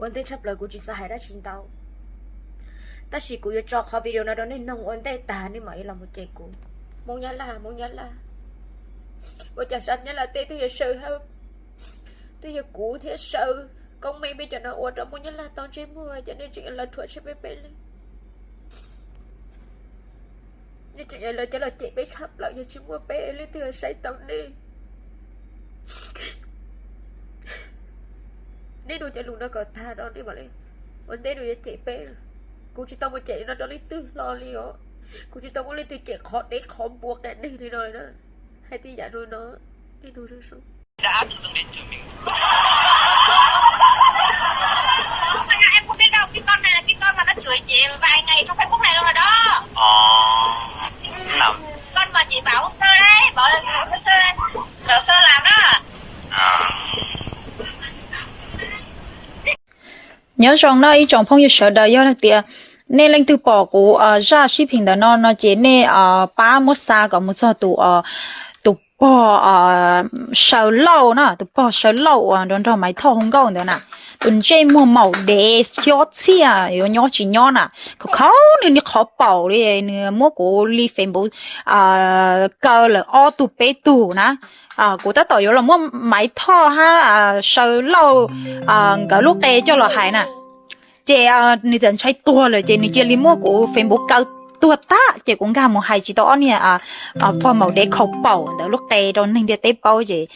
Ua ntej tshaj plaws kuv tsis xav hais dab tsi ntau, tab sis kuv yuav tso qhov video no rau nej noog ua ntej tag nej mam li los mus cem kuv. Hmoob Nyab Laj, Hmoob Nyab Laj, ua cas sab Nyab Laj teb twb yog Saw, twb yog kuv thiab Saw, Koob Meej peb cov no ua rau Hmoob Nyab Laj tau ntsej muag, ces nej tseem los rhuav tshem peb peb leeg. Nej tseem lawv cov los cem peb tshaj plaws, yog tsis muaj peb leej twg saib tau nej. Nej nug cov lus no kom tag rau nej mam li ua ntej nws yuav cem peb. Kuv tsis tau mus cem li no rau leej twg hlo li os. Kuv tsis tau muaj leej twg cem qhov dev qhov npua qias neeg li no li na. Hais tib yam zoo li no, nej nug zoo zoo. Em không biết đâu, cái con này là cái con mà nó chửi chị vài ngày trong Facebook này luôn rồi đó. Con mà chị bảo Sơ đấy, bảo là Sơ, bảo Sơ làm đó. Nyob zoo no ib tsoom phooj ywg sawv daws, yog tias nej leej twg pom kuv zaj sib phim ntawm no no ces nej pab muab xa kom mus txog tus, tus pog Saw Lauj na, tus pog Saw Lauj uas nrog nrog Maiv Thoj hu nkauj ntawd na. Tus ntsej muag maum dev xyob txhiaj yuav nyob tsis nyob na. Khov khaub nws niag qhov paum li, nws muab kuv li Facebook kaw lawm ob tug peb tug na. Kuv tab tom yuav los muab Maiv Thoj hab Saw Lauj nkawd lub qe coj los hais na. Ces nws txawm ntshai tuag lawm ces nws cia li muab kuv Facebook kaw tuag tag, ces kuv nkag mus hais tsis tau ob niag pog maum dev khaus paum ntawd lub qe rau neeg ntiaj teb paub ces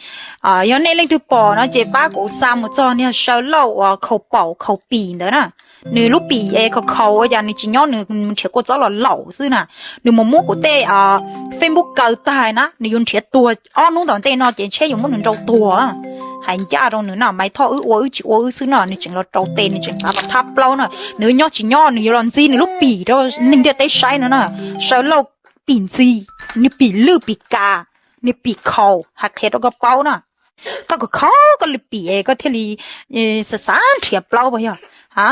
yog nej leej twg pom no ces pab kuv xa mus txog niag Saw Lauj uas khaus paum khaus pim ntawd na. Nws lub pim es khaus khaus ua cas nws tsis nyob, nws nrhiav kua txob los laum xwb na. Nws mus muab kuv tej Facebook kaw tag na, nws yuav nrhiav tuag ob hnub tom ntej no ces ntshe yuav muab nws nrau tuag. Hais ncaj rau nws na, Maiv Thoj wb ua wb tsis ua wb xwb no, nws tseem los rau tes, nws tseem xav los thab plaub na. Nws nyob tsis nyob nws yuav los ntxi nws lub pim rau neeg ntiaj teb saib no na. Saw Lauj pim ntxi, niag pim lwj pim kas, niag pim khaus, hais qhia rau koj paub na. Koj khaus khaus koj li pim es koj thiaj li xav xav nrhiav plaub puas yog? A,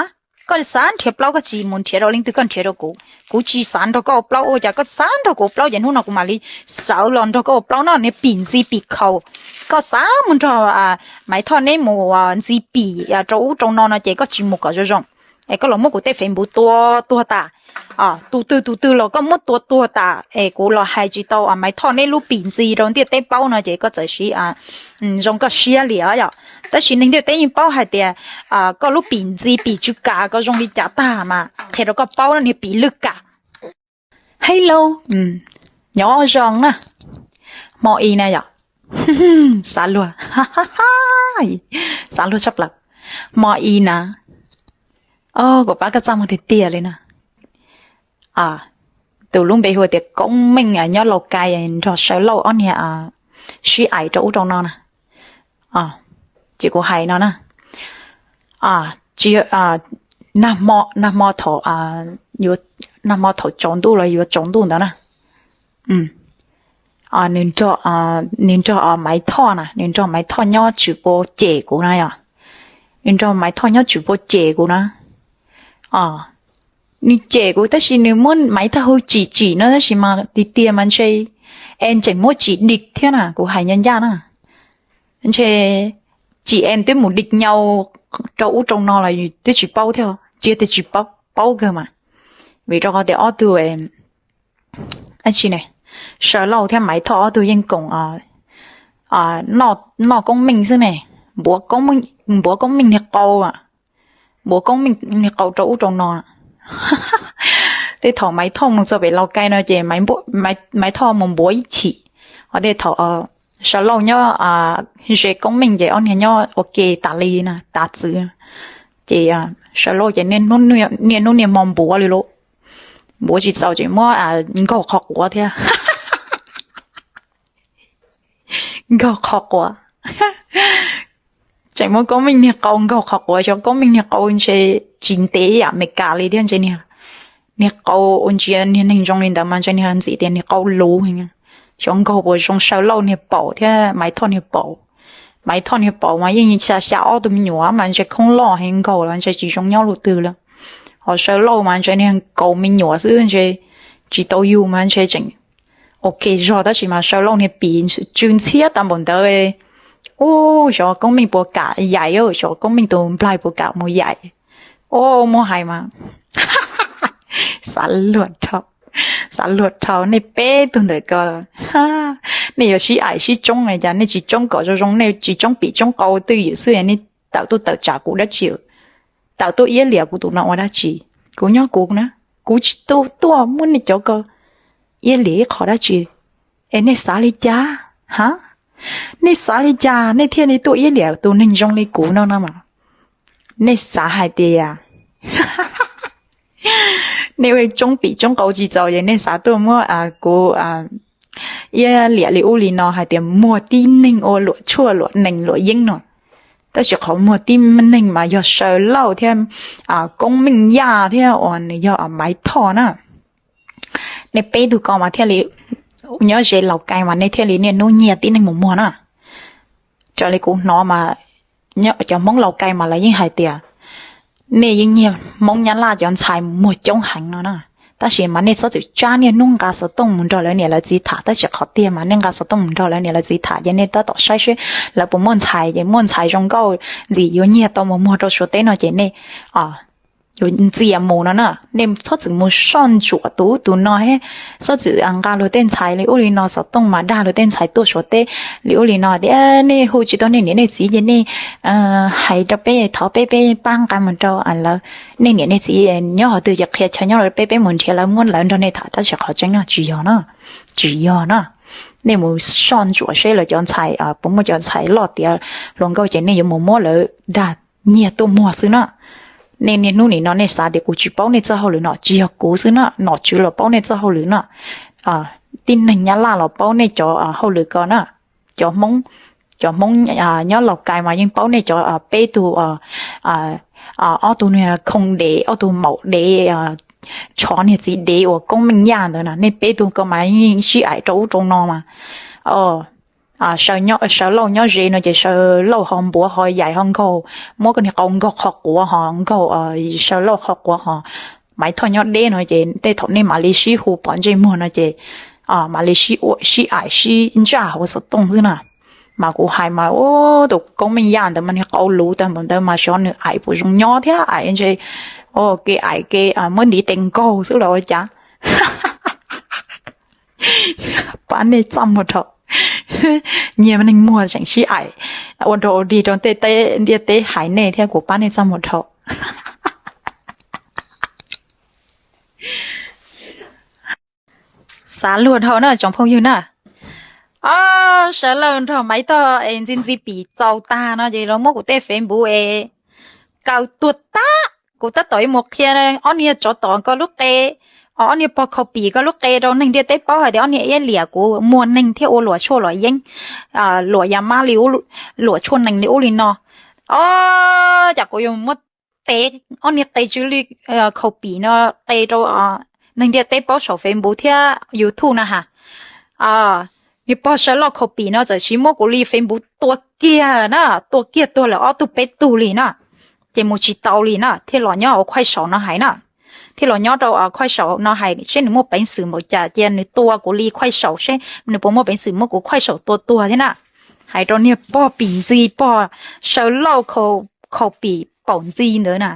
koj xav nrhiav plaub koj tsis mus nrhiav rau leej twg, koj nrhiav rau kuv. Kuv tsis xav nrog koj ua plaub, ua cas koj xav nrog kuv ua plaub ces hnub no kuv mam li sawv los nrog koj ua plaub no, niag pim ntxi pim khaus. Koj xav mus nrog Maiv Thoj neb mus ntxi pim rau ub rau no no ces koj tsis mus kom zoo zoo, es koj los muab kuv tej Facebook tua tuag tas. Tus twg tus twg los koj muab tua tuag tas es kuv los hais tsis tau Maiv Thoj neb lub pim ntxi rau ntiaj teb paub no ces koj txawm siv zoo koj siab li os yom. Tab sis neeg ntiaj teb yeej paub hais tias koj lub pim ntxi pim tsw kam koj zoo li cas tag mas qhia rau koj paub no niag pim lwj kam. Hello, nyob zoo na. Hmo i na yom. Xav luag, xav luag tshaj plaws. Hmo i na, kuv pab koj txaj muag tiag tiag li na. Tus lub npe hu tias Koob Meej nyob Laus Kais nrog Saw Lauj ob niag sib aim rau ub rau no na. Ces kuv hais no na, tsis, nag hmo thaum, nag hmo thaum tsaus ntuj los yuav tsaus ntuj ntawd na, nws nrog, nws nrog Maiv Thoj na, nws nrog Maiv Thoj nyob tswv puas cem kuv na yom. Nws nrog Maiv Thoj nyob tswv puas cem kuv na. Nws cem kuv tab sis nws muab Maiv Thoj hu tsim tsim no tab sis mas tiag tiag mas ntshe es tseem muab tsim dim thiab na, kuv hais ncaj ncaj na. Ntshe tsim es twb mus dim nyau rau ub rau no los twb tsis paub thiab, tsis tias tsis paub, paub kawg mas. Vim rau qhov tias ob tug dab tsi ne, Saw Lauj thiab Maiv Thoj ob tug yeej koom noj Koob Meej xwb ne. Npuav Koob Meej niag qau, npuav Koob Meej niag qau rau ub rau no. Tej thaum Maiv Thoj mus txog pem Laus Kais no ces Maiv Thoj mus npuav ib chim, ho tej thaum Saw Lauj nyob ze Koob Meej ces ob niag nyob ua ke tas li na, tas txwv. Ces Saw Lauj ces niaj hnub niaj hmo npuav li lauj. Npuav tsis txaus ces muab nkaug qhov quav thiab. Nkaug qhov quav. Tseem muab Koob Meej niag qau nkaug qhov quav, xyov Koob Meej niag qau ntshe tsis ntev ib yam Amelikas li thiab ntshe niag, niag qau ua ntsia niag neeg zoo li ntawd mas ntshe niag ntxim tias niag qau luv heev. Xyov nkaug puas zoo Saw Lauj niag paum thiab Maiv Thoj niag paum. Maiv Thoj niag paum mas yeej xya xya ob tug me nyuam mas ntshe khoob loj heev, nkaug los ntshe tsis zoo nyob lub twg lawm. Ho Saw Lauj mas ntshe niag nkaus me nyuam xwb ntshe tsis tau yug mas ntshe tseem ok zog, tab sis mas Saw Lauj niag pim tsw ntxhiab tag npaum ntawd, Ub, xyov koob meej puas kam yaim, xyov koob meej tus nplaig puas kam mus yaim. Ub, muab hais mas xav luag dhau, xav luag dhau. Nej peb tug ntawm ko, nej yuav sib aim sib tsoob cas nej tsis tsoob kom zoo zoo, nej tsis tsoob pim tsoob qau twj ywm xwb, nej tawm tuaj tawm tsam kuv dab tsi? Tawm tuaj iab liam kuv tus no ua dab tsi? Kuv nyob kuv na, kuv tsis tu tuaj muab nej cov ko iab liam ib qho dab tsi. Es nej xav li cas ha? Nej xav li cas nej thiaj li tuaj iab liam tus neeg zoo li kuv no no mas? Nej xav hais tias nej ua tsoob pim tsoob qau tsis txaus es nej xav tuaj muab kuv iab liam li ub li no hais tias muag tib neeg ua luam tshuaj luam nees luam yeeb no. Tab sis qhov muag tib neeg mas yog Saw Lauj thiab Koob Meej Yaj thiab uas nws yog Maiv Thoj na. Nej peb tug ko mas thiaj li nyob ze Laus Kais mas nej thiaj li niaj hnub nyiag tib neeg mus muag na. Raws li kuv hnov mas cov Hmoob Laus Kais mas lawv yeej hais tias nej yeej nyiag Hmoob Nyab Laj cov ntxhais mus muag coob heev no na. Tab sis mas nej txhob txwm tsab niaj hnub nqa xov tooj mus nrog lawv niam lawv txiv tham, tab sis qhov tiag mas nej nqa xov tooj mus nrog lawv niam lawv txiv tham ces nej tab tom saib seb lawv puas muaj ntxhais, ces muaj ntxhais zoo nkauj ntxim yuav nyiag tau mus muag rau Suav teb no ces nej yuav ntxias mus no na. Nej txhob txwm mus soj ntsuam tus ub tus no thiab txhob txwm nqa luag tej ntxhais li ub li no, xov tooj mas dag luag tej ntxhais tuaj Suav teb li ub li no tias nej hu tsis tau nej niam nej txiv ces nej hais rau peb, thov peb, peb pab nqa mus rau lawv. Nej niam nej txiv nyob qhov twg ces qhia chaw nyob rau peb, peb mus nrhiav lawv muab lawv nrog nej tham. Tab sis qhov tseeb no tsis yog na, tsis yog na. Nej mus soj ntsuam seb lawv cov ntxhais puas muaj cov ntxhais loj tiav hluas nkauj ces nej yuav mus muab lawv dag nyiag tuaj muag xwb na. Nej niaj hnub nim no nej xav tias kuv tsis paub nej txoj hauj lwm no, tsis yog kuv xwb na, nom tswv los paub nej txoj hauj lwm na. Tib neeg Nyab Laj los paub nej cov hauj lwm ko na. Cov Hmoob, cov Hmoob nyob Laus Kais mas yeej paub nej cov peb tug, ob tug niag khoo dev, ob tug maum dev, tshov niag txiv dev uas Koob Meej Yaj ntawd na. Nej peb tug ko mas yeej sib aim rau ub rau no mas. Saw Lauj nyob ze no ces Saw Lauj ho npuav ho yaim ho nkaug, muab koj niag qau nkaug qhov quav ho nkaug, Saw Lauj qhov quav ho. Maiv Thoj nyob deb no ces tej thaum nej mam li sib hu pom ntsej muag no ces mam li sib aim sib ntsaj hauv xov tooj xwb na. Mas kuv hais mas tus Koob Meej Yaj ntawd mas niag qau luv tag npaum ntawd mas xyov nws aim puas zoo nyob thiab, aim ntshe kev aim kev muab ntiv tes nkaug xwb los ua cas. Pab nej txaj muag dhau. Nyiag neeg muag tseem sib aim ua dog ua dig rau tej ntiaj teb hais nej thiab, kuv pab nej txaj muag dhau. Xav luag dhau na tsoom phooj ywg na. Ob, Saw Lauj nrog Maiv Thoj es ntxi ntxi pim txaus tag no ces los muab kuv tej Facebook es kaw tuag tag. Kuv tab tom yuav mus qhia ob niag tsov tom ko lub qe, ob niag pog khaus pim ko lub qe rau neeg ntiaj teb paub hais tias ob niag iab liam kuv muag neeg thiab ua luam tshuaj luam yeeb, luam ya mab li, luam tshuaj nees li ub li no. Ob, cas kuv yuav muab tev ob niag qe tsw li khaus pim no qe rau neeg ntiaj teb paub saum Facebook thiab YouTube na has. Niag pog Saw Lauj khaus pim no txawm sis muab kuv li Facebook tua kiag na, tua kiag tuag lawm ob tug peb tug li na. Ces mus tsis tau li na, thiaj los nyob hauv Khuaj Saum no hais na. Thiaj los nyob rau Khuaj Saum no hais seb nws muaj peev xwm npaum cas cia nws tua kuv li Khuaj Saum seb nws puas muaj peev xwm muab kuv Khuaj Saum tua tuag thiab na. Hais rau niag pog pim ntxi, pog Saw Lauj khaus pim paum ntxi ntawd na.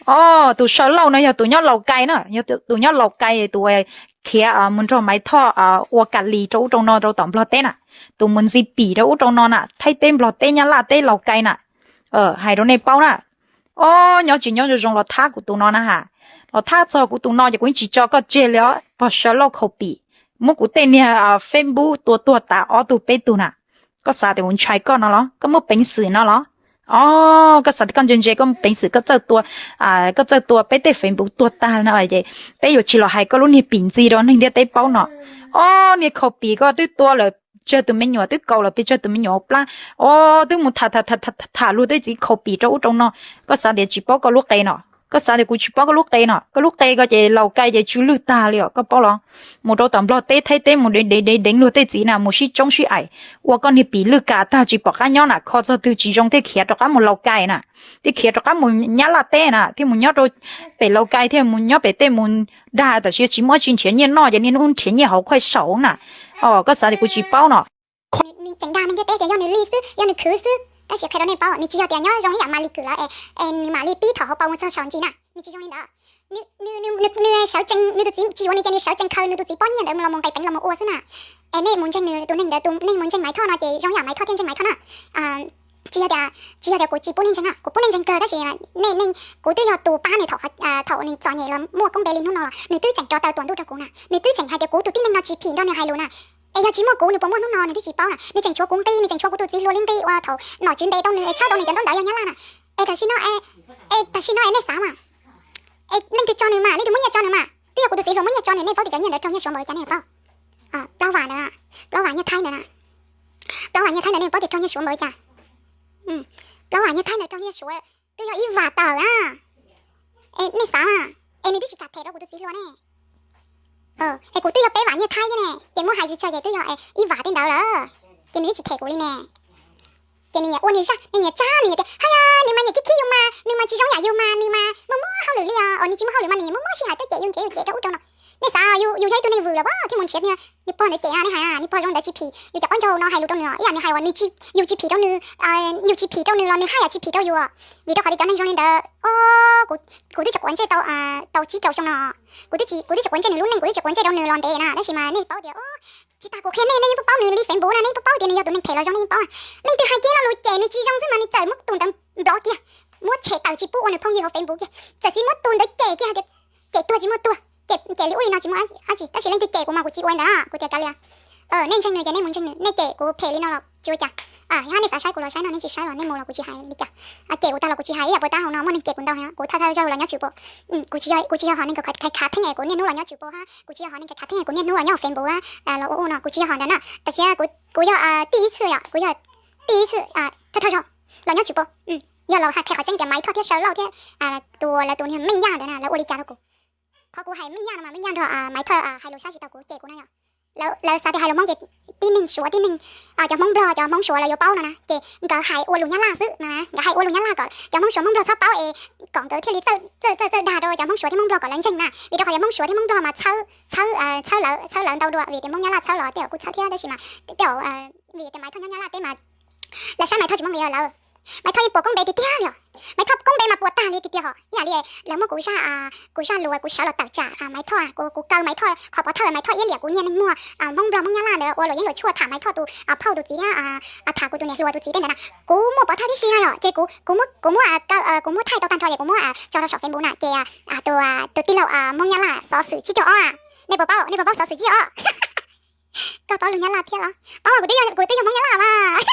Ob, tus Saw Lauj no yog tus nyob Laus Kais na, yog tus nyob Laus Kais tus khiav mus nrog Maiv Thoj ua ka lis rau ub rau no rau tom Nplog teb na. Tus mus ntxi pim rau ub rau no na, Thaib teb, Nplog teb, Nyab Laj teb, Laus Kais na. Hais rau nej paub na. Ob, nyob tsis nyob zoo zoo los thab kuv tus no na has. Los thab txog kuv tus no ces kuv yeej tsis tso koj tseg li os, pog Saw Lauj khaus pim. Muab kuv tej niag Facebook tua tuag tas ob tug peb tug na. Koj xav tias kuv ntshai koj no los? Koj muaj peev xwm no los? Ob, koj xav tias koj ntse ntse koj muaj peev xwm koj txawj tua, koj txawj tua peb tej Facebook tuag tag no ces peb yuav tsis los hais koj lub niag pim ntxi rau neeg ntiaj teb paub no. Ob, niag khaus pim ko twb tua lawm tsawg tus me nyuam, twb kaus lawm pes tsawg tus me nyuam hauv plab. Ob, twb mus tham tham tham luag tej txiv khaus pim rau ub rau no. Koj xav tias tsis paub koj lub qe no? Koj xav tias kuv tsis paub koj lub qe no? Koj lub qe ko ces Laus Kais ces tsw lwj tag li os, koj paub los? Mus rau tom Nplog teb, Thaib teb mus deev deev deev luag tej txiv na, mus sib tsoob sib aim, ua koj niag pim lwj kas tag tsis pom qab nyob na, kho txog twg tsis zoo thiaj khiav rov qab mus Laus Kais na, thiaj khiav rov qab mus Nyab Laj teb na, thiaj mus nyob rau pem Laus Kais, thiaj mus nyob pem tej mus dag, tam sim tsis muaj tsis nrhiav nyiaj noj ces niaj hnub nrhiav nyiaj hauv Khuaj Saum na. Os, koj xav tias kuv tsis paub no? Khuaj tseem dag neeg thiab teb tias yog nws li xwb, yog nws khwv xwb. Tab sis qhia rau nej paub, nws tsis yog tias nyob zoo ib yam Maly Kue lawm es nws mam li pib thov hauv paus mus txog saum ntsis na, nws tsis zoo li ntawd. Nws sawv tsees, nws tus txiv tsis yuav nws ces nws sawv tsees khaws nws tus txiv pob nyiaj ntawd los mus nqis peev los mus ua xwb na. Es nej mus ntseeg nws, tus neeg ntawd tus neeg mus ntseeg Maiv Thoj no ces zoo yam Maiv Thoj thiaj ntseeg Maiv Thoj na. Tsis yog tias, tsis yog tias kuv tsis pub nej ntseeg na, kuv pub nej ntseeg kawg tab sis nej, nej, kuv twb yog tus pab nws thaum, thaum nws txom nyem los muaj koob npe li hnub no los nws twb tseem rov taw tuam ntuj rau kuv na, nws twb tseem hais tias kuv tus tib neeg no tsis phim nrog nws hais lus na. Es yog tsis muaj kuv nws puas muaj hnub no nws twb tsis paub na, nws tseem tshuav kuv nqi, nws tseem tshuav kuv tus txiv hluas li nqi uas thaum nom tswv ntes tau nws es tshawb tau nws cov ntaub ntawv yog Nyab Laj na. Es tam sim no, es tam sim no es nej xav mas, es leej twg tso nws mas, leej twg muab nyiaj tso nws mas, twb yog kuv tus txiv hluas muab nyiaj tso nws, nej paub tias cov nyiaj ntawd raug nyiaj Suav npaum li cas nej paub? Plaub vam ntawd, plaub vam nyiaj Thaib ntawd na, plaub vam nyiaj Thaib ntawd nej paub tias raug nyiaj Suav npaum li cas? Plaub vam nyiaj Thaib ntawd raug nyiaj Suav twb yog ib vam tawm na. Es nej xav mas, es nws twb tsis kam them rau kuv tus txiv hluas ne. Es kuv twb yog peb vam nyiaj Thaib thiab ne, ces muab hais tsis tso ces twb yog ib vam tej ntawd lawm. Ces nws twb tsis them kuv li ne. Ces nws nyiam ua nws zaj, nws nyiam tsab, nws nyiam tias haj yog nws mas nyiam khib khib yus mas, nws mas tsis zoo yam yus mas, nws mas muaj muaj hauj lwm li os, nws tsis muaj hauj lwm mas nws nyiam muaj muaj sij hawm tuaj cem yus, nrhiav yus cem rau ub rau no. Nej xav yus, yus yog ib tug neeg vwm los pab thiaj mus nrhiav nws pog ntawd cem, nej hais nws pog zoo ntawd tsis phim yus cov qaub ncaug no hais lus rau nws, ib yam nws hais uas nws, yus tsis phim rau nws, yus tsis phim rau nws los nws haj yam tsis phim rau yus. Vim rau qhov tias cov neeg zoo li ntawd, kuv twb tsis quav ntsej tau, tau tsib rau xyoo no, kuv twb tsis, kuv twb tsis quav ntsej nws lub neej, kuv twb tsis quav ntsej rau nws los ntev na, tab sis mas nej paub tias, tsis tas kuv qhia nej, nej yeej paub nws li Facebook na, nej yeej paub tias nws yog tus neeg phem los zoo, nej yeej paub. Leej twg hais kiag lo lus cem nws tsis zoo xwb mas nws txawm muab tus ntawd block kiag, muab tshem tawm tsis pub ua nws phooj ywg hauv Facebook kiag, txawm sis muab tus ntawd cem kiag hais tias cem tuag tsis muaj tuag, cem, cem li ub li no tsis muaj dab tsi, tab sis leej twg cem kuv mas kuv tsis ua ntawd na, kuv tias kav liam. Nej ntseeg nws ces nej mus ntseeg nws, nej cem kuv phem li no los tsis ua cas. Yog nej xav saib kuv los saib no, nej tsis saib los nej mus los kuv tsis hais li cas. Cem kuv tag los kuv tsis hais, ib yam puas tab hau no muaj neeg cem kuv ntau heev, kuv thawj thawj zaug los nyob Tswv Pos. Kuv tsis yog, kuv tsis yog hom neeg khav theej es kuv niaj hnub los nyob Tswv Pos hab, kuv tsis yog hom neeg khav theej es kuv niaj hnub los nyob hauv Facebook hab, los ua ua no, kuv tsis yog hom ntawd na. Tab sis kuv, kuv yog tib ib txwm yom, kuv yog tib ib txwm thawj thawj zaug los nyob Tswv Pos. Yog los hais qhia qhov tseeb tias Maiv Thoj thiab Saw Lauj thiab tus, lawv tus niag Meej Yaj ntawd na lawv ua li cas rau kuv. Qhov kuv hais Meej Yaj no mas Meej Yaj nrog Maiv Thoj hais lus sab tsis tau kuv, cem kuv no yom. Lawv xav tias hais lus Hmoob ces tib neeg Suav tib neeg, cov Hmoob Nplog cov Hmoob Suav lawv yuav paub no na, ces nkawd hais ua lus Nyab Laj xwb na, nkawd hais ua lus Nyab Laj kom cov Hmoob Suav Hmoob Nplog txhob paub es kom nkawd thiaj li txawj, txawj, txawj dag rau cov Hmoob Suav thiab Hmoob Nplog kom lawv ntseeg na. Vim rau qhov cov Hmoob Suav thiab Hmoob Nplog mas txhawb, txhawb lawv, txhawb lawv ntau dua, vim tias Hmoob Nyab Laj txhawb los tej zaum kuj txhawb thiab, tab sis mas tej zaum, vim tias Maiv Thoj nyob Nyab Laj teb mas lawv saib Maiv Thoj tsis muaj nqis rau lawv. Maiv Thoj yeej puas koob npe tiag tiag li os. Maiv Thoj koob npe mas puas tag li tiag tiag hos, ib yam li lawv muab kuv zaj, kuv zaj lus kuv sawv los tawm tsam Maiv Thoj, kuv kaw Maiv Thoj qhov pov thawj, Maiv Thoj iab liam kuv niag neeg muag Hmoob Nplog Hmoob Nyab Laj ntawd ua luam yeeb luam tshuaj tham Maiv Thoj tus phauj tus txiv thiab tham kuv tus niam hluas tus txiv tej ntawd na. Kuv muaj pov thawj tib si no yom, ces kuv, kuv muab, kuv muab, kuv muab thaij tau tag nrho ces kuv muab tso rau saum Facebook na, ces tus, tus tij laug Hmoob Nyab Laj xov xwm tsib caug ob, nej puas paub, nej puas paub xov xwm tsib caug ob? Koj paub lus Nyab Laj thiab los? Paub mas kuv twb yog, kuv twb yog Hmoob Nyab Laj mas.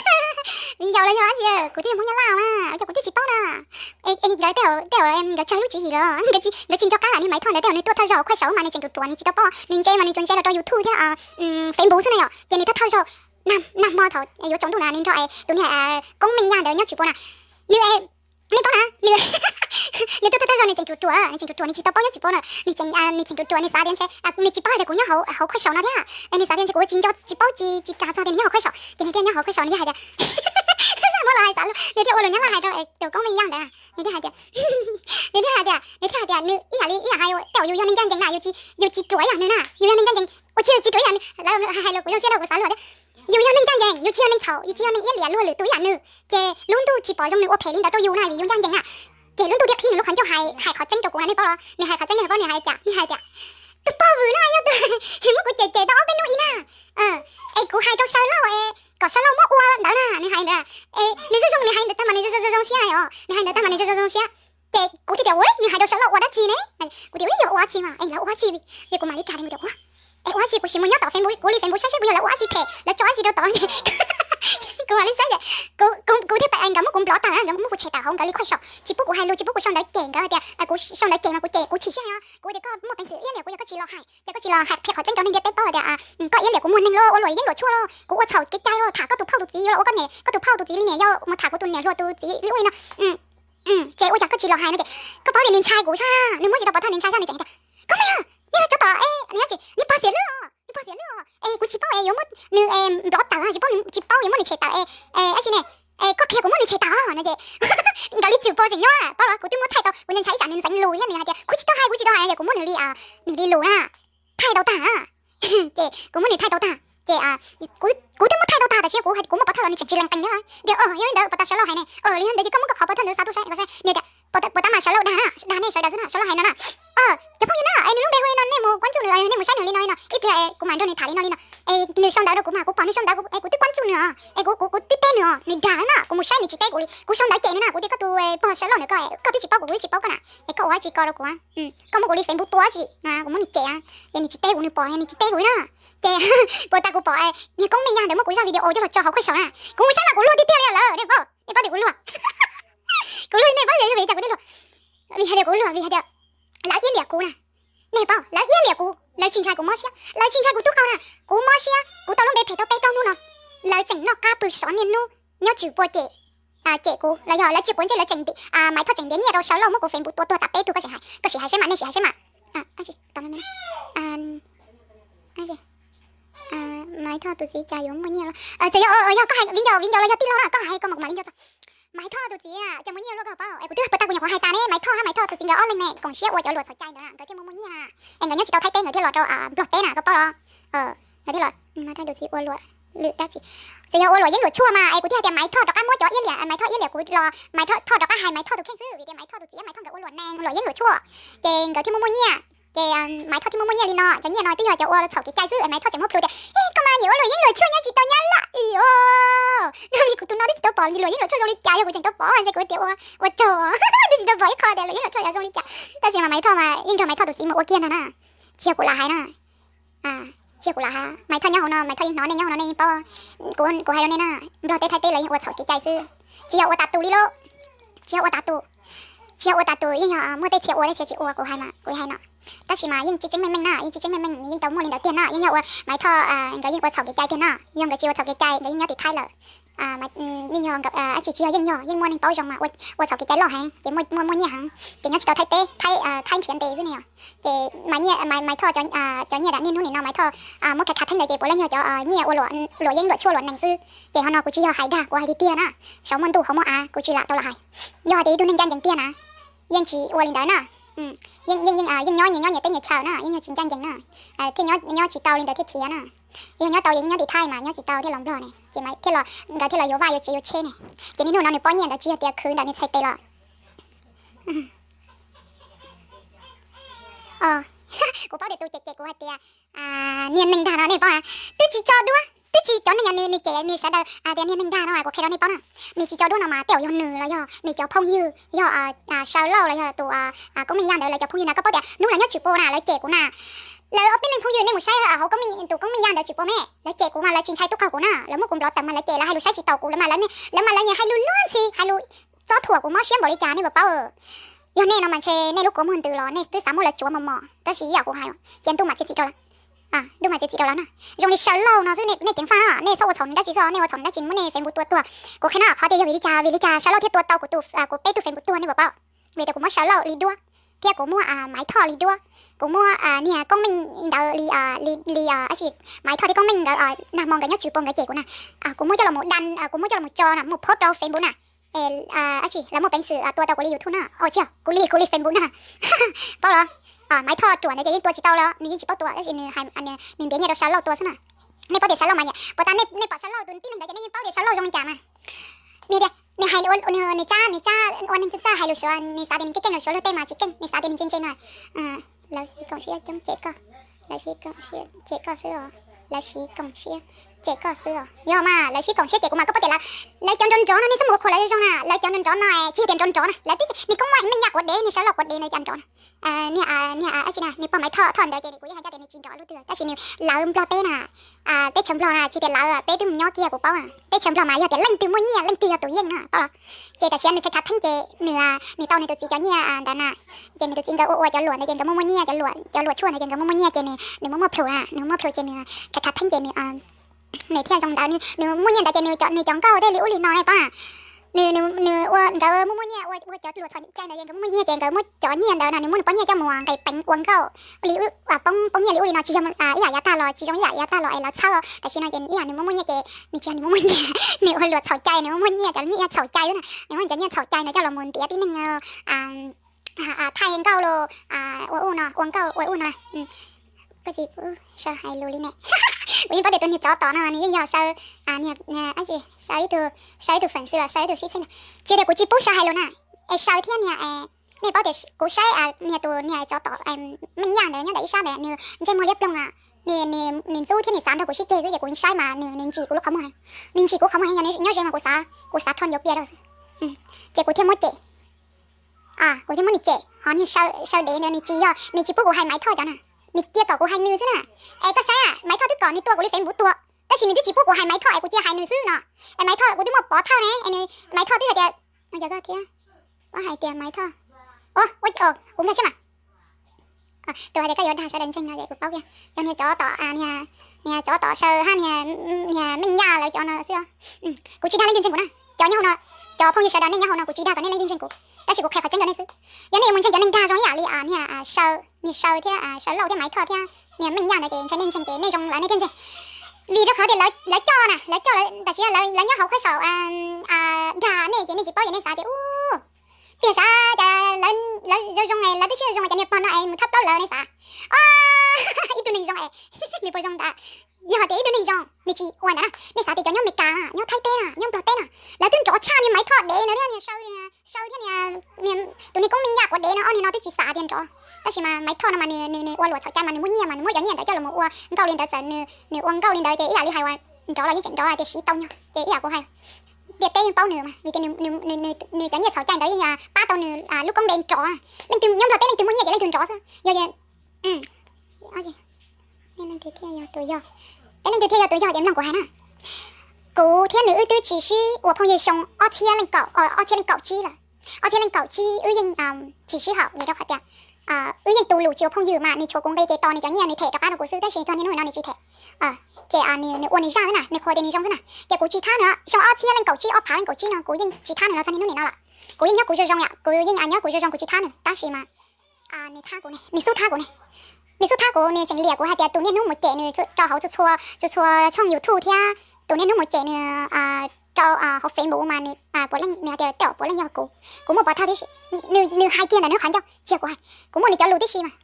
Viv ncaus los yog dab tsi, kuv twb yog Hmoob Nyab Laj mas, ua cas kuv twb tsis paub na. Es nkawd tej, tej nkawd tsawg lub tswv yim los nkawd tsis nco qab lam niag Maiv Thoj ntawd, tej zaum nws tuaj thawj zaug hauv khuaj saud mas nws tseem ruam ruam, nws tsis tau paub, nws ntse mas nws tsuas ntse los rau YouTube thiab Facebook xwb na yom. Ces nws tuaj thawj zaug nag hmo thaum yuav tsaus ntuj ntawd nws nrog tus niag Koob Meej Yaj ntawd nyob Tswv Pos na. Nws, nej paub na, nws, nws tuaj thawj zaug nws tseem ruam ruam, nws tseem ruam ruam, nws tsis tau paub nyob Tswv Pos na. Nws tseem, nws tseem ruam ruam, nws xav tias ntshe, nws tsis paub hais tias kuv nyob hauv khuaj saud no thiab. Nws xav tias ntshe kuv tsis nco, tsis paub, tsis, tsis ras txog tias nws nyob hauv khuaj saud, ces nws thiaj nyob hauv khuaj saud, nws thiaj hais tias, muab los hais xav, nws thiaj ua lus Nyab Laj hais rau tus Koob Meej Yaj ntawd, nws thiaj hais tias, nws thiaj hais tias, nws thiaj hais tias nws ib yam li, ib yam hais tej zaum yus yog neeg ncaj ncees na, yus tsis, yus tsis ruam ib yam nws na, yus yog neeg ncaj ncees ua tsis, yus tsis ruam ib yam nws. Lawv hais los kuv zoo siab rau kuv xav luag thiab. Yus yog neeg ncaj ncees, yus tsis yog neeg txhaum, yus tsis yog neeg iab liam luag lwm tus ib yam nws, ces lub ntuj tsis pom zoo nws ua phem li ntawd rau yus na, vim yus ncaj ncees na. Ces lub ntuj thiaj qhib nws lub qhov ncauj hais, hais qhov tseeb rau kuv na, nej paub los? Nws hais qhov tseeb, nej paub nws hais cas? Nws hais tias tus pog vwm no yog tus muab kuv cem cem tau ob peb hnub ib na, es kuv hais rau Saw Lauj es kom Saw Lauj muab ua ntawd na, nws hais ntawd. Es nws zoo zoo, nws hais ntawd tag mas nws zoo zoo zoo siab os, nws hais ntawd tag mas nws zoo zoo zoo siab. Ces kuv thiaj tias ua, nws hais rau Saw Lauj ua dab tsi ne? Kuv tias ua, yog ua dab tsi mas es lawv ua dab tsi, ces kuv mam li ras nws tias ua, es ua dab tsi, kuv sim mus nyob tom Facebook, kuv li Facebook saib saib puas yog lawv ua dab tsi phem, lawv tso dab tsi rau tom. Kuv mam li saib ces kuv, kuv thiaj tawm, nkawd muab kuv nplov tawm, nkawd muab kuv tshem tawm hauv nkawd li khuaj saum, tsis pub kuv hais lus, tsis pub kuv sau ntawv cem nkawd hais tias kuv sau ntawv cem mas kuv cem, kuv chim siab os. Kuv tias koj muaj peev xwm iab liam kuv, yog koj tsis los hais, ces koj tsis los hais qhia qhov tseeb rau neeg ntiaj teb paub hais tias koj iab liam kuv muag neeg los ua luam yeeb luam tshuaj los, kuv ua txhaum kev cai los, tham koj tus phauj tus txiv, yuav los ua koj niam, koj tus phauj tus txiv li niam, yog mus tham kuv tus niam hluas tus txiv li ub li no. Ces ua cas koj tsis los hais no ces koj paub tias nws ntshai kuv sab, nws muab tsis tau pov thawj, nws ntshai sab, nws tseem tias koj me, nej ua tsov tom, nws pog xiam lwj os, nws pog xiam lwj os, es kuv tsis paub es yuav muab nws nplov tawm, tsis paub, tsis paub yuav muab nws tshem tawm es dab tsi ne, es koj qhia kuv muab nws tshem tawm no ces nkawd li Tswv Pos tseem nyob na, paub los? Kuv twb muab thaij tau, kuv ntshai ib tsam nws ntxeev lus thiab nws hais tias kuv tsis tau hais, kuv tsis tau hais, ces kuv muab nws li, nws li lus na, thaij tau tag. Ces kuv muab nws thaij tau tag, Ces kuv twb muab thaij tau tag, tam sim no kuv hais kuv muab pov thawj los nws tseem tsis lees qees thiab. Tias yog li ntawd koj puas tau sawv lauj hais ne? Yog li ntawd ces koj muab koj qhov pov thawj ntawd xa tuaj saib. Nws tias puas tas mas sawv lauj dag na, dag nej sawv daws xwb na, sawv lauj hais no na. Cov phooj ywg na, es nws lub npe hu li no, nej mus kuab ntsuj nws, nej mus saib nws li no li no. Ib pliag kuv mam nrog nws tham li no li no. Es nws sau ntawv rau kuv mas kuv pom nws sau ntawv es kuv twb kuab ntsuj nws os, es kuv kuv kuv twb teb nws os, nws dag na, kuv mus saib nws tsis teb kuv li. Kuv sau ntawv cem nws na, kuv tias koj tus pog sawv lauj ntawm koj, koj twb tsis paub kuv, kuv twb tsis paub koj na, es koj ua dab tsi ko rau kuv? Koj muab kuv li Facebook tua dab tsi na, kuv muab nws cem, ces nws tsis teb kuv, nws pom nws tsis teb kuv na. Ces puas tas kuv pom niag Koob Meej Yaj ntawd muab kuv zaj video coj los tso hauv khuaj saum na, kuv mus saib mas kuv luag tiag tiag li lawm, nej paub, nej paub tias kuv luag. Kuv luag, nej paub yog vim li cas kuv thiaj luag? Vim hais tias kuv luag, vim hais tias lawv iab liam kuv na. Nej paub, lawv iab liam kuv, lawv tsis ntshai kuv mob siab, lawv tsis ntshai kuv tub qau na. Kuv mob siab, kuv tau lub npe phem tau peb plaub hnub no, lawv tseem noj qab pw sov niaj hnub, nyob tsis pua cem, cem kuv los yog lawv tsis quav ntsej, lawv tseem, Maiv Thoj tseem ntiav nyiaj rau sawv lauj muab kuv Facebook tua tuag tas peb tug, koj sim hais, koj sim hais seb mas, nej sim hais seb mas. Maiv Thoj tus txiv cas yuav muaj nyiaj los? Txawm yog, yog koj hais viv ncaus, viv ncaus los yog tij laug na, koj hais kom kuv mam li nco txog. Maiv Thoj tus txiv cas muaj nyiaj luaj koj paub, es kuv twb puas tas kuv nyuam qhuav hais tas ne, Maiv Thoj hab Maiv Thoj tus txiv nkawd ob leeg ne koom siab ua cov luam txhaum cai ntawd nkawd thiaj muaj muaj nyiaj na. Es nkawd nyob tsis tau Thaib teb nkawd thiaj los rau Nplog teb na, koj paub los? Nkawd thiaj los, Maiv Thoj tus txiv ua luam lwm dab tsi. Txawm yog ua luam yeeb luam tshuaj mas es kuv thiaj hais tias Maiv Thoj rov qab muab cov iab liam, Maiv Thoj iab liam kuv los Maiv Thoj rov qab hais Maiv Thoj tus kheej xwb, vim tias Maiv Thoj tus txiv Maiv Thoj nkawd ua luam neeg luam yeeb luam tshuaj, ces nkawd thiaj muaj muaj nyiaj. Ces Maiv Thoj thiaj muaj muaj nyiaj li no, cov nyiaj no twb yog cov ua txhaum kev cai xwb, Maiv Thoj tseem muab plhus tias, koj mas nyiam ua luam yeeb luam tshuaj nyob tsis tau nyab laj os. Li kuv tus no twb tsis tau pom luam yeeb luam tshuaj zoo li cas, yog kuv tseem tau pom ntshe kuv tias ua tsaug, twb tsis tau pom ib qho tias luam yeeb luam tshuaj yog zoo li cas. Tab sis mas Maiv Thoj mas yeej nrog Maiv Thoj tus txiv mus ua kiag ntag na, tsis yog kuv lam hais na. Tsis yog kuv lam hais, Maiv Thoj nyob hauv no, Maiv Thoj yeej hnov, nej nyob hauv no nej yeej paub. Kuv, kuv hais rau nej na, Nplog teb Thaib teb lawv yeej ua txhaum kev cai xwb, tsis yog ua tas tus li lauj, tsis yog ua tas tus, tsis yog ua tas tus, yeej yog muaj tej txhia ua tej txhia tsis ua, kuv hais mas kuv hais no. Tab sis mas yeej tseeb tseeb meej meej na, yeej tseeb tseeb meej meej yeej tau muaj li ntawd tiag na, yeej yog ua Maiv Thoj nkawd yeej ua txhaum kev cai tiag na, yog nkawd tsis ua txhaum kev cai nkawd yeej nyob tim Thaib lawm. Yeej yog, tsis yog yeej yog, yeej muaj neeg paub zoo mas ua txhaum kev cai loj heev ces muaj muaj nyiaj heev ces nyob tsis tau Thaib teb, Thaib nrhiav ntes xwb ne yom. Ces Maiv Thoj cov nyiaj tam niaj hnub nim no Maiv Thoj muab khav khav theeb ntawd ces puav leej yog cov nyiaj ua luam yeeb luam tshuaj luam nees xwb. Ces hov no kuv tsis yog hais dag, kuv hais tiag tiag na, saum muaj ntuj hauv muaj av, kuv tsis lam tau lam hais. Yog hais tias ib tug neeg ncaj ncees tiag na, yeej tsis ua li ntawd na. Yeej, yeej nyob nyias nyob nyias teb nyias chaw na, yeej yog tsis ncaj ncees na, thiaj nyob tsis tau li ntawd thiaj khiav na. Yog nyob tau ces nyob tim Thaib mas, nyob tsis tau thiaj los Nplog ne, ces thiaj los, nkawd thiaj los yuav vaj yuav tsev yuav tsheb ne. Ces niaj hnub no nws pob nyiaj ntawd tsis yog tias khwv ntawm nws txhais tes los. Kuv paub tias tus cem cem kuv hais tias niag neeg dag no nej paub, twb tsis tso duab, twb tsis, cov neeg nws cem nws sawv daws tias niag neeg dag no kuv qhia rau nej paub na, nws tsis tso duab no mas tej zaum yog nws los yog nws cov phooj ywg, yog Saw Lauj los yog tus Koob Meej Yaj ntawd lawv cov phooj ywg na, koj paub tias hnub lawv nyob tsis pua na lawv cem kuv na. Lawv ob peb leeg phooj ywg nej mus saib hauv Koob Meej, tus Koob Meej Yaj ntawd tsis pua me, lawv cem kuv mas lawv tsis ntshai tub qaug kuv na, lawv muab kuv nplov tawm mas lawv cem, lawv hais lus saib tsis taus kuv, lawv mas lawv niaj hais lus luag ntxhi, hais lus txob thuam kuv mob siab npaum li cas nej puas paub. Yog nej no mas ntshe nej lub kua muag ntws los nej twb xav muab lawv tsuav mos mos, tab sis ib yam kuv hais, cia ntuj mam txiav txim rau lawv. Ntuj mam txiav txim rau lawv na. Zoo li Saw Lauj no xwb, nej ceev faj, nej txhob ua txhaum dab tsi xwb, nej ua txhaum dab tsi muab nej Facebook tua tuag. Kuv qhia no qhov tias yog vim li cas, vim li cas Saw Lauj thiaj tua tau kuv tus, kuv peb tug Facebook tuag nej puas paub? Vim tias kuv muab Saw Lauj li duab, thiab kuv muab Maiv Thoj li duab, kuv muab niag Koob Meej ntawd li, li, li, Maiv Thoj thiab Koob Meej nkawd nag hmo nkawd nyob tsis pua nkawd cem kuv na. Kuv muab coj los mus đăng, kuv muab coj los mus tso na, mus post rau Facebook na. Lawv muaj peev xwm tua tau kuv li YouTube na, tsis yog kuv li, kuv li Facebook na. Paub los? Maiv Thoj ruam ntawd ces yeej tua tsis tau los, nws yeej tsis paub tua tab sis nws, nws ntiav nyiaj rau Saw Lauj tua xwb na. Nej paub tias Saw Lauj mas, puas tas nej pom Saw Lauj tus tib neeg ntawd ces nej yeej paub tias Saw Lauj zoo li cas mas. Nws tias, nws hais, nws tsab, nws tsab ua neeg txaj txaj hais lus Suav, nws xav tias nws keej keej lus Suav luag tej mas tsis keej, nws xav tias nws ntse ntse no. Lawv koom siab coob cem koj, lawv siv koom siab cem koj xwb os, lawv siv koom siab cem koj xwb os. Yog mas lawv siv koom siab cem kuv mas koj paub tias lawv, lawv cov nrov nrov no nej txhob mus ua qhuas lawv zoo na, lawv cov nrov nrov no tsis yog tias nrov nrov na, lawv twb, nws Koob Meej Yaj quav dev, nws Saw Lauj quav dev ntawd cas nrov na. Niag, niag dab tsi na, nws pog Maiv Thoj Thoj ntawd ces kuv yeej hais ncaj tias nws tsis nrov luag twg tab sis nws lawv Nplog teb na, teb chaws Nplog na tsis tias lawv peb twb mus nyob kiag kuv paub na, teb chaws Nplog mas yog tias leej twg muaj nyiaj leej twg yog tus yeej na paub los. Ces tam sim no nws khav khav theeb ces nws, nws tau nws tus txiv cov nyiaj ntawd na, ces nws tus txiv nkawd ua ua cov luam ntawd ces nkawd muaj muaj nyiaj, cov luam, cov luam tshuaj ntawd ces nkawd muaj muaj nyiaj ces nws, nws muab muab plhus na, nws muab muab plhus ces nws nws thiaj zoo ntawd, nws muaj nyiaj ntawd ces nws, nws cov nkauj thiaj li ub li no nej paub na. Nws, nws ua nkawd muaj muaj nyiaj ua, ua cov luam txhaum cai ntawd ces nkawd muaj muaj nyiaj ces nkawd muab cov nyiaj ntawd na nws muab nws pob nyiaj coj mus nqis peev ua nkauj li, poob, poob nyiaj li ub li no tsis yog ib yam yav tag los, tsis zoo ib yam yav tag los es lawv txhawb. Tam sim no ces ib yam nws muaj muaj nyiaj ces nws tsis yog nws muaj muaj nyiaj, nws ua luam txhaum cai, nws muaj muaj nyiaj, cov nyiaj txhaum cai xwb na, nws muab cov nyiaj txhaum cai ntawd coj los mus ntiav tib neeg thaij nkauj los ua ub no, ua nkauj ua ub no. Koj tsis pub Saw hais lus li ne. Kuv yeej paub tias tus niag tsov tom no nws yeej yog saw, saw ib tug, saw ib tug feem xwm los saw ib tug sib txheej ntag. Tsis tias kuv tsis pub saw hais lus na, es saw thiab niag, nej paub tias kuv saib niag tus niag tsov tom Meej Nyaj ntawd nyob ntawm ib sab ntawd nws ntsej muag liab ploog, nws ntxub thiab nws xav nrog kuv sib ceg xwb ces kuv saib mas nws ntsim kuv lub qhov muag, nws ntsim kuv qhov muag yog nyob ze mas kuv xav, kuv xav rho ncuav pias rau xwb. Ces kuv thiaj muab cem, kuv thiaj muab nws cem. Ho niag saw dev ntawd nws tsis yog, nws tsis pub kuv hais Maiv Thoj cov na, nws cia kom kuv hais nws xwb na. Es koj saib, Maiv Thoj twb kom nws tua kuv li Facebook tua, tab sis nws twb tsis pub kuv hais Maiv Thoj es kuv cia hais nws xwb no. Es Maiv Thoj kuv twb muaj pov thawj ne, Maiv Thoj twb hais tias, yog koj thiab, koj hais tias Maiv Thoj, kuv nkag siab mas. Tus hais tias koj yuav dag sawv daws ntseeg no ces kuv paub kiag yog niag tsov tom, niag tsov tom saw hab niag Meej Nyaj lawv cov no xwb. Kuv tsis dag leej twg ntseeg kuv na, cov nyob hauv no, cov phooj ywg sawv daws nej nyob hauv no kuv tsis dag kom nej leej twg ntseeg kuv, tab sis kuv qhia qhov tseeb rau nej xwb. Yog nej yuav mus ntseeg cov neeg dag zoo ib yam li niag saw, niag saw thiab saw lauj thiab Maiv Thoj thiab niag Meej Nyaj ntawd ces ntshai nej ntseeg ces nej zoo lawm nej thiaj ntseeg. Vim rau qhov tias lawv coj na, lawv coj, tab sis lawv nyob hauv khuab saum dag nej ces nej tsis paub ces nej xav tias u tiag sav cas lawv zoo zoo, lawv twb sib zoo cov niag pog no es mus thab plaub lawv nej xav. Ib tug neeg zoo es nws puas zoo ntawd? Yog tias ib tug neeg zoo nws tsis ua ntawd na, nej xav tias cov nyob Meskas na, nyob Thaib teb na, nyob Nplog teb na, lawv twb nrov tshaj niag Maiv Thoj dev ntawd thiab niag saw, saw thiab niag, tus niag koob Meej Nyaj quav dev no, ob niag no twb tsis xav tias nrov. Tab sis mas Maiv Thoj no mas nws ua luam txhaum cai mas nws muaj nyiaj mas nws muab cov nyiaj ntawd coj los ua nkauj li ntawd txawm nws ua nkauj li ntawd ces ib yam li hais uas nrov los yeej tseem nrov tias siv tau nyog ces ib yam kuv hais tias teb yeej paub nws mas vim tias nws cov nyiaj txhaum cai ntawd yeej pab tau nws lub koob dev nrov. Leej twg nyob Nplog teb leej twg muaj nyiaj ces leej twg nrov xwb. Yog, leej twg thiaj yog tus yog, peb leej twg thiaj yog tus yog ces mloog kuv hais na. Kuv thiab nws wb twb tsis sib ua phooj ywg xyoo ob txhiab leej kaum, ob txhiab leej kaum tsib lawm. Ob txhiab leej kaum tsib wb yeej tsis sib haum vim rau qhov tias wb yeej tu lus tsis ua phooj ywg mas nws tshuav kuv nqi ces tos nws cov nyiaj nws them rov qab rau kuv xwb, tab sis txog niaj hnub no nws tsis them. Ces nws ua nws zaj xwb na, nws qhuas tias nws zoo xwb na ces kuv tsis thab nws. Xyoo ob txhiab leej kaum tsib, ob phav leej kaum tsib no kuv yeej tsis thab nws los txog niaj hnub nim no lawm. Kuv yeej nyob kuv zoo zoo yom, kuv yeej nyob kuv zoo zoo kuv tsis thab nws, tab sis mas nws thab kuv ne, nws xub thab kuv ne. Nws xub thab kuv, nws tseem liam kuv hais tias tus niaj hnub mus cem nws rau hauv txhua txhua tshooj YouTube thiab tus niaj hnub mus cem nws rau hauv Facebook mas nws puav leej, nws hais tias tej zaum puav leej yog kuv, kuv muaj pov thawj tib si. Nws hais kiag ntawm nws qhov ncauj tsis yog kuv hais, kuv muaj nws cov lus tib si mas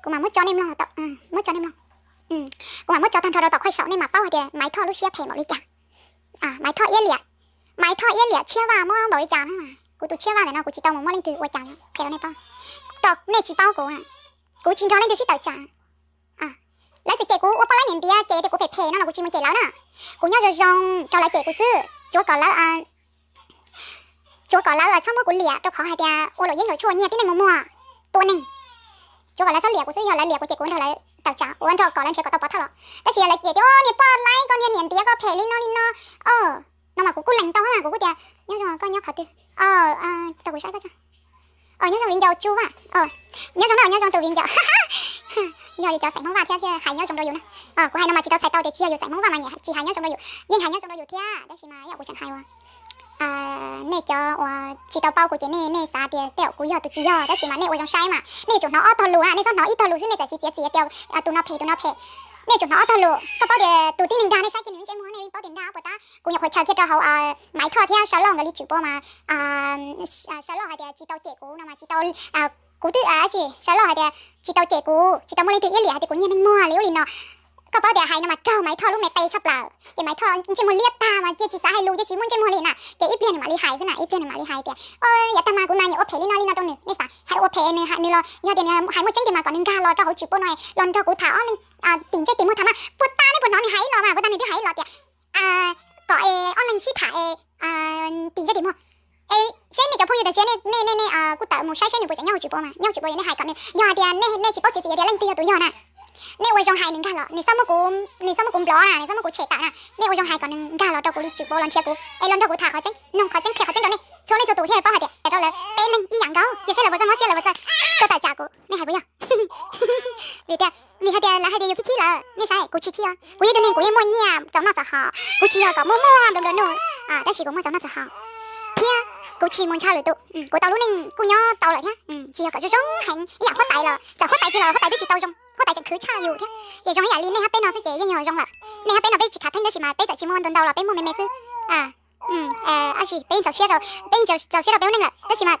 kuv mam muab tso nej mloog, muab tso nej mloog. Kuv mam muab tso tag nrho rau tom khuaj saum nej mam paub hais tias Maiv Thoj lub siab phem npaum li cas. Maiv Thoj iab liam, Maiv Thoj iab liam tshiab vaj muab npaum li cas na. Kuv tus tshiab vaj ntawm no kuv tsis tau mus muab leej twg ua cas phem rau nej paub. Tom nej tsis paub kuv, kuv tsis nrog leej twg sib tawm tsam. Lawv txawm cem kuv ua poj laib niam ntiav ces tias kuv phem phem no los kuv tsis mus cem lawv na. Kuv nyob zoo zoo rau lawv cem kuv xwb, tsuav kom lawv, tsuav kom lawv txhob muab kuv liam rau qhov hais tias ua luam yeeb luam tshuaj nyiag tib neeg mus muag tua neeg. Tsuav kom lawv txhob liam kuv xwb, yog lawv liam kuv ces kuv nrog lawv tawm tsam, kuv nrog kom lawv nrhiav kom tau pov thawj los. Tab sis yog lawv cem tias niag poj laib koj niag niam ntiav koj phem li no li no, no mas kuv kuj lees tau mas kuv kuj tias nyob zoo koj nyob qhov twg, tau kuv saib koj tso. Nyob zoo viv ncaus tsu vaj, nyob zoo na, nyob zoo tus viv ncaus. Yog yus cov xeem Hmoob Vaj thiab thiaj hais nyob zoo rau yus na. Kuv hais no mas tsis tau txhais tau tias tsis yog yus xeem Hmoob Vaj mas nyias hais, tsis hais nyob zoo rau yus, yeej hais nyob zoo rau yus thiab, tab sis mas yam kuv tseem hais uas nej cov uas tsis tau paub kuv ces nej, nej xav tias tej zaum kuv yog tus tsis yog, tab sis mas nej ua zoo saib mas nej yuav tsum hnov ob tog lus na, nej txhob hnov ib tog lus xwb nej txawm siv txiav txiav tias tus no phem tus no phem. Nej yuav tsum hnov ob tog lus, koj paub tias tus tib neeg dag nej saib kiag nws ntsej muag nej yeej paub tias dag puas tab. Kuv nyuam qhuav chaw kiag rau hauv Maiv Thoj thiab Saw Lauj nkawd li tswm pua mas Saw Lauj hais tias tsis tau cem kuv no mas tsis tau, kuv twb, Saw Lauj hais tias tsis tau cem kuv, tsis tau muaj leej twg iab liam hais tias kuv nyiag neeg muag li ub li no. Koj paub tias hais no mas raug Maiv Thoj lub me qe tshaj plaws ces Maiv Thoj ntsej muag liab tag mas cia tsis xav hais lus, cia tsis muaj ntsej muag li na, ces ib pliag nws mam li hais xwb na, ib pliag nws mam li hais tias yav tag mas kuv mas nyiam ua phem li no li no rau nws, nej xav hais ua phem nws, nws los yog tias nws hais muaj tseeb tiag mas kom nws nkag los rau hauv tswm pua no los nrog kuv tham, tim ntsej tim muag tham mas puas tab nej puas hnov nws hais ib los mas puas tab nws twb hais ib los tias kom es ob leeg sib tham es tim ntsej tim muag. Es seb nej cov phooj ywg tam sim nej, nej, nej kuj tawm mus saib seb nws puas tseem nyob hauv tswm pua mas nyob hauv tswm pua yog nej hais kom nws, yog hais tias nej, nej tsis paub txiav txim tias leej twg yog tus yog na, nej ua zoo hais nws nkag los, nws txhob muab kuv, nws txhob muab kuv block na, nws txhob muab kuv tshem tawm na, nej ua zoo hais kom nws nkag los rau kuv li tswm pua los nrhiav kuv es los nrog kuv tham qhov tseeb, nug qhov tseeb qhia qhov tseeb rau nej txhua leej txhua tus thiaj paub hais tias rau lawv peb leeg ib yam nkaus, cia saib lawv puas txawj mob siab lawv puas txawj tuaj tawm tsam kuv, nej hais puas yog? Vim tias nws hais tias lawv hais tias yus khib khib lawm, nej saib kuv tsis khib os, kuv yog tus neeg kuv yeej muaj nyiaj txaus noj txaus haus, kuv tsis yog kom muaj muaj nplua nplua nuj, tab sis kuv muaj txaus noj txaus haus thiab kuv tsis mus ntshaw lwm tus, kuv tau lub neej kuj nyob tau lawm thiab, tsis yog kom zoo zoo heev ib yam huab tais los txawm huab tais tiag los huab tais twb tsis tau zoo, huab tais tseem khwv tshaj yus thiab. Ces zoo ib yam li nej hab peb no xwb ces yeej yog zoo lawm. Nej hab peb no peb tsis khav theeb tab sis mas peb txawm tsis muaj ntau ntau los peb muaj me me xwb. Tab sis peb yeej txaus siab rau, peb yeej txaus siab rau peb lub neej lawm tab sis mas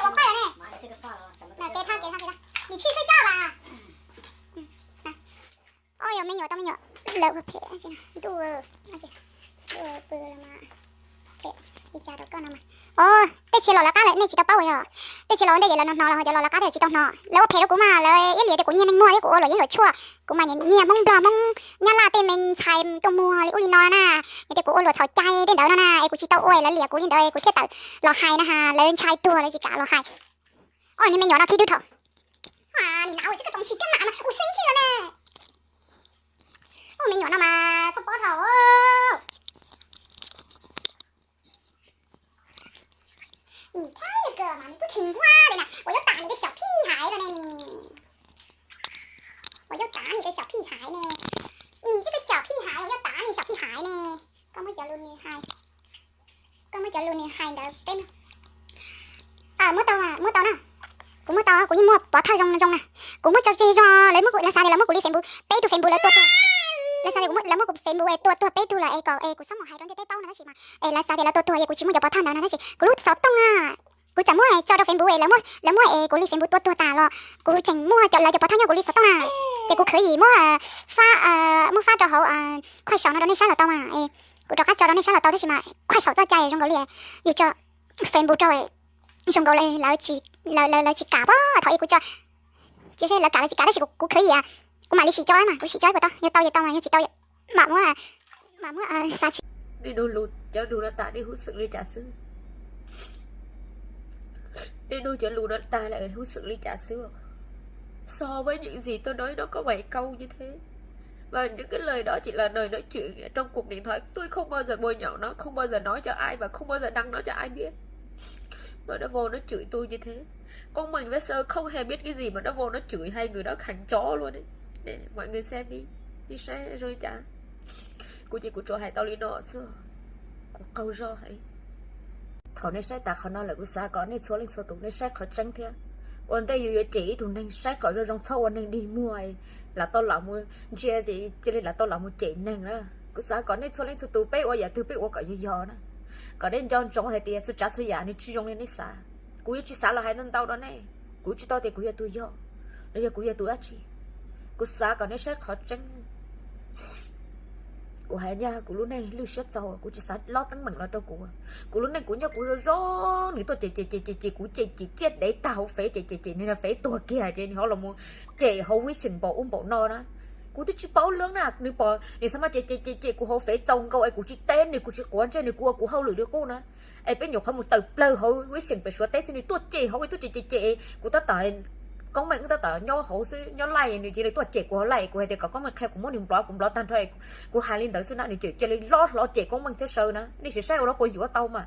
Ua paib lawm ne. Kev thaj kev thaj kev thaj, nim tshwj sib coj las. Oj, yog me nyuam tau me nyuam lawv ua phem, ntuj, pw los mas phem li cas rau koj no mas. Os, tej txhia los lawv qab lawm nej tsis tau paub yog, tej txhia los ua ntej ces lawv hnov hnov los cov los lawv qab thiaj tsis tau hnov. Lawv ua phem rau kuv mas lawv iab liam tias kuv nyiag neeg muag thiab kuv ua luam yeeb luam tshuaj. Kuv mas nyiag Hmoob Nplog Hmoob Nyab Laj tej me ntxhais tuaj muag li ub li no na. Nyiag tias kuv ua luam txhaum cai tej ntawd no na es kuv tsis tau ua, lawv liam kuv li ntawd kuv thiaj tawm los hais na ha. Lawv ntshai tuag lawv tsis kam los hais. Oj, niag me nyuam no thiab dub thaum. Nim no ua tsis koj tsoom si kab mam mas ua xeeb txhij los ne. Ua me nyuam no mas txhob pob thaum. 你太那个了嘛，你不听话的呢，我要打你个小屁孩了呢，你，我要打你个小屁孩呢，你这个小屁孩，我要打你小屁孩呢。Koj muab cov lus nws hais, koj muab cov lus nws hais ntawd peb, muab tau, muab tau na, kuv muab tau, kuv yeej muaj pov thawj zoo zoo na, kuv muab tso tseg zog, lawv muab, lawv xav tias lawv muab kuv li Facebook, peb tug Facebook lawv tua tuag, lawv xav tias lawv muab kuv Facebook es tua tuag peb tug lawm es kom es kuv txhob mus hais rau ntiaj teb paub no tab sis mas es lawv xav tias lawv tua tuag es kuv tsis muaj cov pov thawj ntawd no tab sis kuv lub xov tooj na, kuv txawm muab tso rau Facebook es lawv muab, lawv muab es kuv li Facebook tua tuag tas los kuv tseem muaj lawv cov pov thawj nyob kuv li xov tooj na, ces kuv khwv yim muab, muab fab rau hauv Khuaj Saum no rau nej saib los tau mas, kuv rov qab tso rau nej saib los tau tab sis mas Khuaj Saum txoj cai zoo nkaus li yus tso Facebook rau zoo nkaus li lawv tsis kam pab thaum ub kuv tso, ces lawv kam los tsis kam tab sis kuv khwv yim, kuv mam li sim tso mas, kuv sim tso puas tau, yog tau ces tau mas yog tsis tau mam muab, mam muab xav tsis. Nej nug lus cov lus no tas nej huj xwm li cas xwb? Nej nug cov lus no tas lawm huj xwm li cas xwb? So với những gì tôi nói nó có phải câu như thế, và những cái lời đó chỉ là lời nói chuyện trong cuộc điện thoại, tôi không bao giờ bôi nhọ nó, không bao giờ nói cho ai và không bao giờ đăng nó cho ai biết. Mà nó vô nó chửi tôi như thế. Công Minh với Sơ không hề biết cái gì mà nó vô nó chửi hai người đó thành chó luôn đấy. Để mọi người xem đi. Đi xe rồi chả. Kuv ces kuv tsuas hais tau li no xwb. Kuv qaug zog heev. Thaum nej saib tas qhov no lawm kuv xav kom nej txhua leej txhua tus nej saib qhov tseeb thiab. Ua ntej yus yuav cem ib tug neeg saib kom zoo zoo txhob ua neeg dig muag, lam tau lam mus ntsia, cia li lam tau lam mus cem neeg na. Kuv xav kom nej txhua leej txhua tus peb ua yam twg peb ua kom yog yog na, kom nej nco ntsoov hais tias txhua tsav txhua yam nws tsis zoo li nej xav. Kuv yuav tsis xav los hais ntau ntau rau nej, kuv tsis tau tias kuv yog tus yog, los yog kuv yog tus dab tsi. Kuv xav kom nej saib qhov tseeb. Kuv hais ncaj kuv lub neej lwj siab txaus, kuv tsis xav lob teeb meem los rau kuv. Kuv lub neej kuv nyob kuv zoo zoo, nws tuaj cem cem cem cem cem kuv, cem cem ciaj dev tag hauv fev, cem cem cem nws fev tuag kiag ces nws ho los mus cem hauv vis xeem npaum ub npaum no na. Kuv twb tsis paub lawm na, nws pom nws xav mas cem cem cem cem kuv hauv fev txaus nkaus es kuv tsis teb nws, kuv tsis quav ntsej nws, kuv ua kuv hauj lwm li qub na. Es peb nyuam qhuav mus tawm plawg hauv vis xeem pem Suav teb xwb nws tuaj cem hauv, tuaj cem cem cem kuv tab tom, Koob Meej tab tom nyob hauv xwb, nyob live nws cia li tuaj cem kuv hauv live, kuv hais tias kom Koob Meej qhia kuv muab nws nplov, kuv nplov tag nrho, kuv hais li ntawd xwb na nws tseem cia li lob hlob cem Koob Meej thiab Sawv na. Nej sim saib ua no puas yuav tau mas.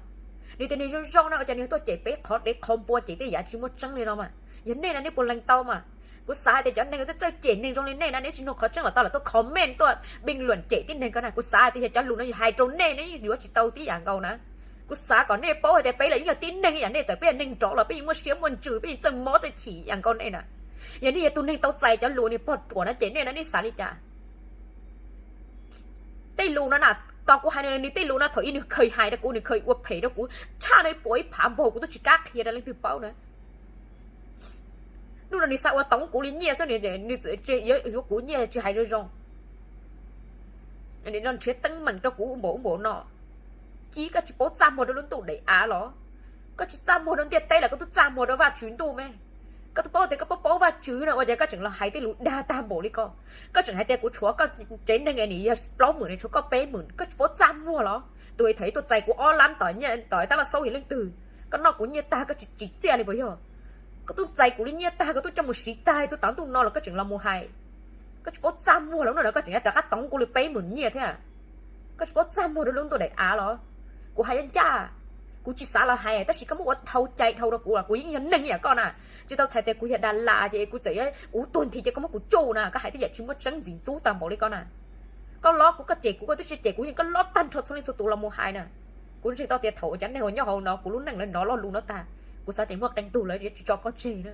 Nws tias nws zoo zoo na ua cas nws tuaj cem peb qhov dev qhov npua, cem tej yam tsis muaj tseeb li no mas. Yog nej na nej puas lees tau mas? Kuv xav hais tias cov neeg txawj txawj cem neeg zoo li nej na, nej tsis nug qhov tseeb los tau lawm tuaj comment tuaj bình luận cem tib neeg ko na. Kuv xav hais tias yog cov lus no yog hais rau nej, nej yeej yuav tsis tau tib yam nkaus na. Kuv xav kom nej paub hais tias peb los yeej yog tib neeg ib yam nej, txawm peb yog neeg nrov los peb yeej muaj siab muaj ntsws, peb yeej txawj mob txawj chim ib yam nkaus nej na. Yog nej yog tus neeg tau txais cov lus nws pog ruam no cem nej na, nej xav li cas? Tej lus no na, tos kuv hais nws tej lus no thaum ub nws khaws hais rau kuv, nws khaws ua phem rau kuv tshaj no ib puas ib phav npaug, kuv twb tsis kam qhia rau leej twg paub na. Hnub no nws xav ua toov kuv li nyiaj xwb, nws txawm yuav kuv nyiaj tsis hais zoo zoo. Nws nrhiav teeb meem rau kuv ub npaum ub npaum no. Ci, koj tsis paub txaj muag rau lub ntuj daim av los? Koj tsis txaj muag rau ntiaj teb los koj twb txaj muag rau Vajtswv ntuj me. Koj twb paub tias koj paub paub Vajtswv no ua cas koj tseem los hais tej lus dag tag npaum li ko? Koj tseem hais tias kuv tshuav koj tsev neeg es nws yog plaub hmos, nws tshuav koj peb hmos, koj tsis paub txaj muag los? Tus thaum ub tuaj txais kuv ob lab tom, tom tab laj xauj yog leej twg? Koj noj kuv nyiaj tag koj tsis tsim txiaj li puas yog? Koj twb txais kuv li nyiaj tag, koj twb coj mus siv tag, twb tav ntuj no los koj tseem los mus hais. Koj tsis paub txaj muag los, hnub no koj tseem yuav rov qab toov kuv li peb hmos nyiaj thiab. Koj tsis paub txaj muag rau lub ntuj daim av los? Kuv hais ncaj, kuv tsis xav los hais tab sis koj muab ua dhau cai dhau rau kuv los kuv yeej yog neeg ib yam koj na. Tsis tau txhais tias kuv yog Das Las ces kuv txawm yuav ua tuag nthi ces koj muab kuv tsuj na, koj hais tej yam tsis muaj tseeb ntxim ntxub tag npaum li ko na. Koj lob kuv, koj cem kuv, koj twb tsis cem kuv, yeej koj lob tag nrho txhua leej txhua tus los mus hais na. Kuv ntseeg tau tias thaum cov neeg uas nyob hauv no kuv lub neej lawv hnov lo lus no tag, kuv xav tias muaj qee tug lawv yuav tsis tso koj tseg na.